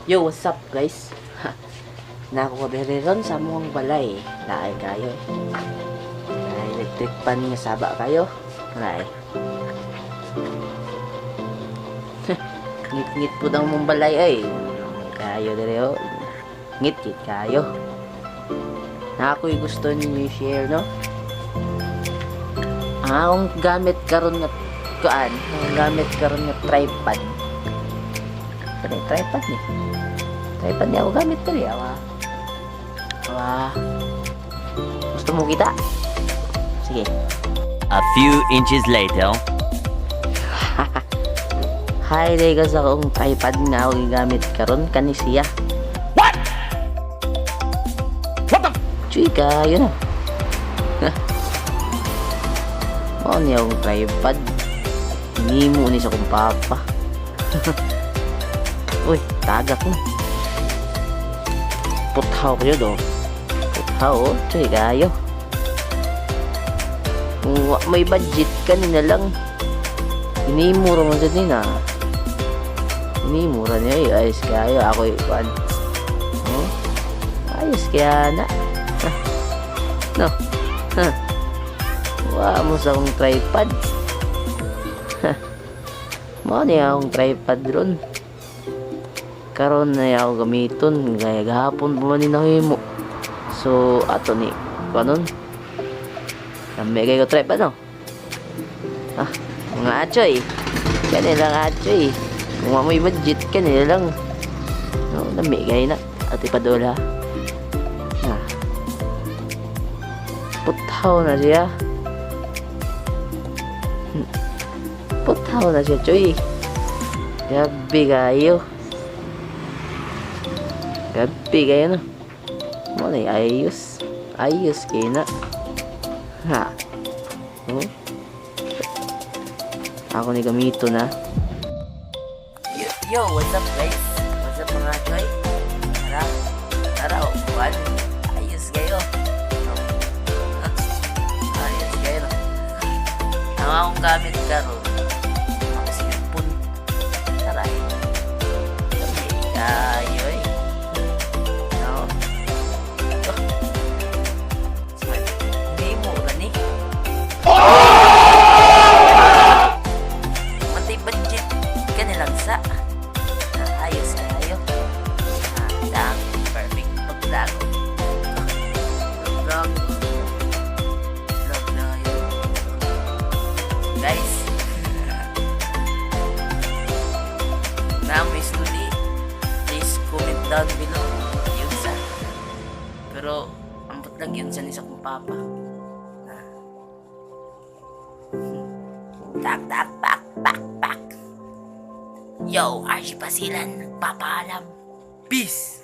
Yo, what's up, guys? Nako ko diri ron sa among balay. Laay kayo eh. Ay, electric pan nga saba kayo. Laay. Ngit-ngit po daw mong balay ay. Kayo diri oh. Ngit-ngit kayo. Na ako'y gusto ninyo i-share, no? Ang akong gamit karon nga kuan, ang gamit karon nga tripod. Kani tripod ni. Tripod ni ako gamit diri awa. Awa. Gusto mo kita? Sige. A few inches later. Hi day ka sa akong tripod nga ako gigamit karon, kani siya. What? What the? Chuy kayo na. Mao ni akong tripod. Hinimo ni sa akong papa. Uy, tagak mo. Puthaw kayo do. Puthaw, oh. Chuy kayo. Kung may budget ka ni na lang. Hinimo ra man sad ni na. Hinimo ra niya eh. Ayos kayo. Ako ikuan. Oh? Ayos kaya na. No. Huh. Wa mo sa akong tripod. Mao ni akong tripod ron. Karon na ako gamiton kaya gahapon pa man ni nahimo. So ato ni kanon. Lami kay ko tripod, no. Ah, mga achoy. Kani lang, achoy. Kung wa mo'y budget, kani lang. No, lami kay na. Ate padula. Ah. Puthaw na siya. Puthaw na siya, choy. Gabi kayo. Gabi kayo, no. Mo na ayos. Ayos kayo na. Ha. Oh. Ako ni gamito na. Yo, yo, what's up, guys? What's up, mga choy? Tara. Tara, oh. One. Ayos kayo. Oh. Ayos kayo, no? Ang akong gamit karon, ang cellphone. Tara eh. Kayo eh. No. Oh. Smart. Hindi mo ni. Matay budget ka nilang sa. Ah, ayos kayo. Ah, dang perfect pag-vlog. Vlog. Vlog na yun. Guys. Naamoy studi. Please comment down below. Yun sa. Pero ambot lang yun sa ni sa kong papa. Ah. Tak tak pak pak pak. Yo, Archie Basilan, nagpapaalam. Peace!